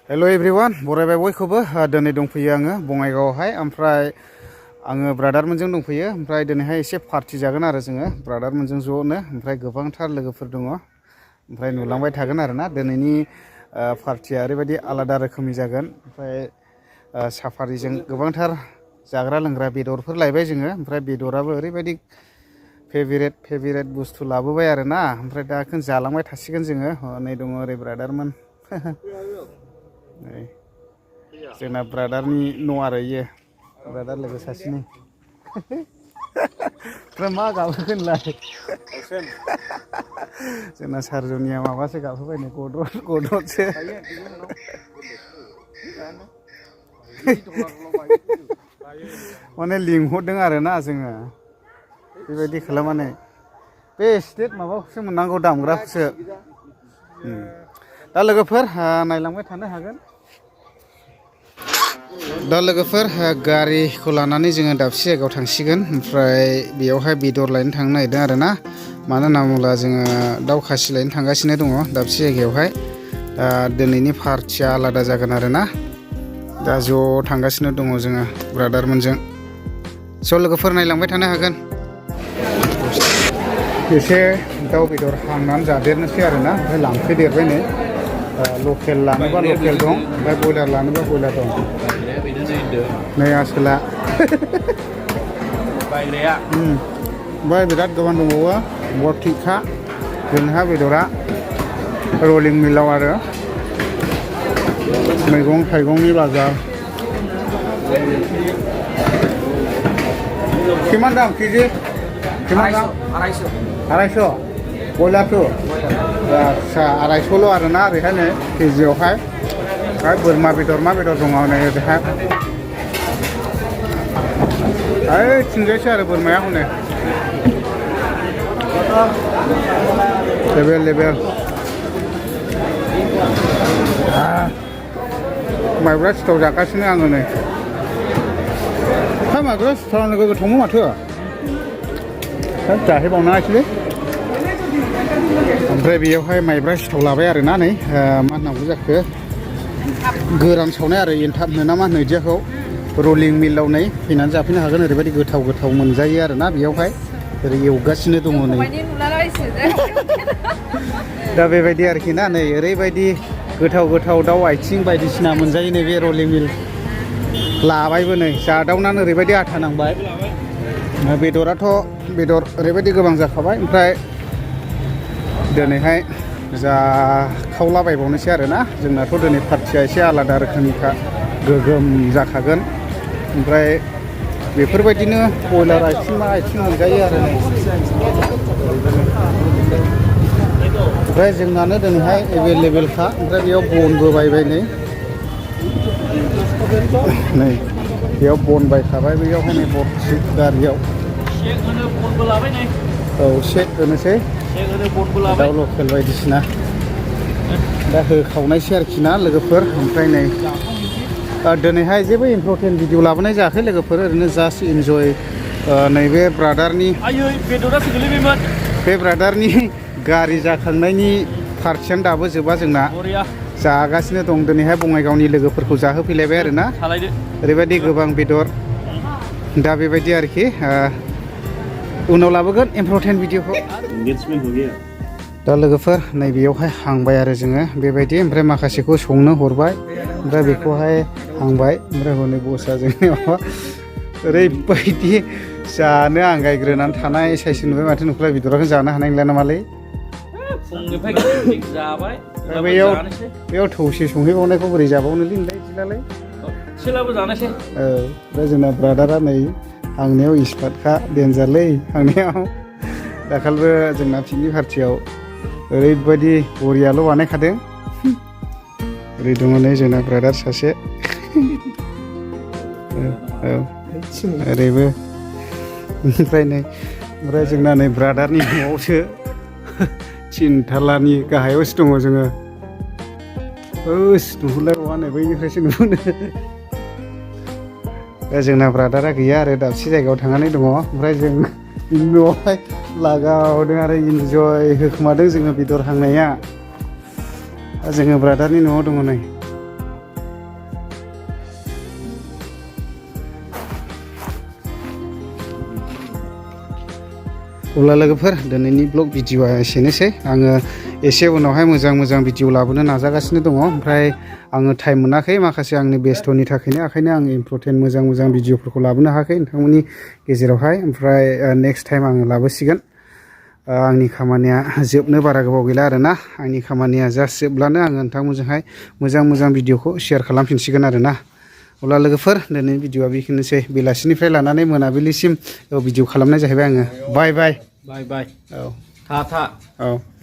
hello everyone बरायबाय बयखौबो दिनै दंफैयो आङो बङाइगावआवहाय ओमफ्राय आङो ब्रादारमोनजों दंफैयो ओमफ्राय दिनैहाय एसे पार्टि जागोन आरो जोङो ब्रादारमोनजों ज'नो ओमफ्राय गोबांथार लोगोफोर दङ ओमफ्राय नुलांबाय थागोन आरोना दिनैनि पार्टिया ओरैबायदि आलादा रोखोमनि जागोन ओमफ्राय साफारिजों गोबांथार जाग्रा लोंग्रा बेदरफोर लायबाय जोङो ओमफ्राय बेदराबो ओरैबायदि फेभरेट बुस्थु लाबोबाय आरोना ओमफ्राय दा जालांबाय थासिगोन जोङो नै दङ ओरै ब्रादारमोन जोंना ब्रादारनि न' आरो इयो ब्रादार लोगो सासेनि ओमफ्राय मा गाबहोगोनलाय जोंना सारजनिया माबासो गाबहोबाय नै गदरसो माने लिंहरदों आरोना जोङो बेबायदि खालामनानै बे स्टेट माबाखौसो मोननांगौ दामग्राखौसो दा लोगोफोर नायलांबाय थानो हागोन दा लोगोफोर गारिखौ लानानै जोङो दाबसे जायगायाव थांसिगोन ओमफ्राय बेयावहाय बेदर लायनो थांनो नागिरदों आरोना मानो होनना बुङोब्ला जोङो दाउ खासि लायनो थांगासिनो दङ दाबसे जायगायावहाय दा दिनैनि पार्टिया आलादा जागोन आरोना दा ज' थांगासिनो दङ जोङो ब्रादारमोनजों स' लोगोफोर नायलांबाय थानो हागोन एसे दाउ बेदर हांनानै जादेरनोसै आरोना ओमफ्राय लांफैदेरबाय नै लकेल लानोबा लकेल दं ओमफ्राय बयलार लानोबा बयलार दं नै आसोला ओमफ्राय बिराद गोबां दंबावो बरथिखा जोंहा बेदरा रलिं मिलाव आरो मैगं थाइगंनि बाजार किमान दाम केजि किमान दाम 250 बयलारखौ आदसा 250ल' आरोना ओरैहाय नै केजियावहाय ओमफ्राय बोरमा बेदर मा बेदर दङ नै ओरैहाय थिंजायसो आरो बोरमाया हनै लेबेल माइब्रा सिथाव जागासिनो आङो नै माइब्रा सिथाव नोगोर गोथावमोन माथो जाहैबावनांगासिनो ओमफ्राय बेयावहाय माइब्रा सिथाव लाबाय आरोना नै मा होननांगौ जाखो गोरान सावनाय आरो एनथाब होनो मा होनो बिदिखौ रलिं मिलाव नै फैनानै जाफैनो हागोन ओरैबायदि गोथाव मोनजायो आरोना बेयावहाय ओरै एवगासिनो दङ नै दा बेबायदि आरोखि ना नै ओरैबायदि गोथाव दाउ आथिं बायदिसिना मोनजायो नै बे रलिं मिल लाबायबो नै जादावनानै ओरैबायदि आथा नांबाय बेदराथ' बेदर ओरैबायदि गोबां जाखाबाय ओमफ्राय दिनैहाय जाखावलाबायबावनोसै आरोना जोंनाथ' दिनै पार्टिया एसे आलादा रोखोमनिखा गोगोम जाखागोन ओमफ्राय बेफोरबायदिनो बयलार आथिं मा आथिं मोनजायो आरो ओमफ्राय जोंनानो दिनैहाय एभेलेबेलखा ओमफ्राय बेयाव बनबो बायबाय नै बेयाव बन बायखाबाय बेयावहाय नै बरथि गारियाव औ सेक होनोसै दाउ लकेल बायदिसिना दा होखावनायसै आरोखि ना लोगोफोर ओमफ्राय नै दिनैहाय जेबो इम्परटेन्ट भिडिअ लाबोनाय जायाखै लोगोफोर ओरैनो जास्ट इन्जय नैबे ब्रादारनि बे ब्रादारनि गारि जाखांनायनि पार्टियानो दाबो जोबा जोंना जागासिनो दं दिनैहाय बङाइगावनि लोगोफोरखौ जाहोफैलायबाय आरोना ओरैबायदि गोबां बेदर दा बेबायदि आरोखि उनाव लाबोगोन इम्परटेन्ट भिडिअखौ दा लोगोफोर नैबेयावहाय हांबाय आरो जोङो बेबायदि ओमफ्राय माखासेखौ संनो हरबाय ओमफ्राय बेखौहाय हांबाय ओमफ्राय हनै बसा जोंनि माबा ओरैबायदि जानो आंगायग्रोनानै थानाय साइस नुबाय माथो नुखौलाय बेदरखौ जानो हानाय नंला नामालै बेयाव थौसे संहैबावनायखौ बोरै जाबावनोलै बिदिलाय दा जोंना ब्रादारा नै हांनायाव एक्सपार्टखा डेन्जारलै हांनायाव दाखालिबो जोंना पिकनिक पार्टियाव ओरैबायदि बरियाल' बानायखादों ओरै दङ नै जोंना ब्रादार सासे ओरैबो ओमफ्राय जोंना नै ब्रादारनि न'आवसो थिनथालानि गाहायावसो दङ जोङो नुहुरलायबावा नै बैनिफ्रायसो नुहुरो दा जोंना ब्रादारा गैया आरो दाबसे जायगायाव थांनानै दङ ओमफ्राय जों न'आवहाय लागावदों आरो इन्जय होखोमादों जोङो बेदर हांनाया जोङो ब्रादारनि न'आव दङ नै अब्ला लोगोफोर दिनैनि ब्लग भिडिअआ एसेनोसै आङो एसे उनावहाय मोजां भिडिअ लाबोनो नाजागासिनो दङ ओमफ्राय आङो टाइम मोनाखै माखासे आंनि बेस्थ'नि थाखायनो ओंखायनो आं इम्परटेन्ट मोजां भिडिअफोरखौ लाबोनो हायाखै नोंथांमोननि गेजेरावहाय ओमफ्राय नेक्स्ट टाइम आङो लाबोसिगोन आंनि खामानिया जोबनो बारा गोबाव गैला आरोना आंनि खामानिया जास्ट जोबब्लानो आङो नोंथांमोनजोंहाय मोजां भिडिअखौ शेयार खालामफिनसिगोन आरोना अब्ला लोगोफोर दिनैनि भिडिअआ बेखिनिसै बेलासिनिफ्राय लानानै मोनाबिलिसिम भिडिअ खालामनाय जाहैबाय आङो बाय बाय औ औ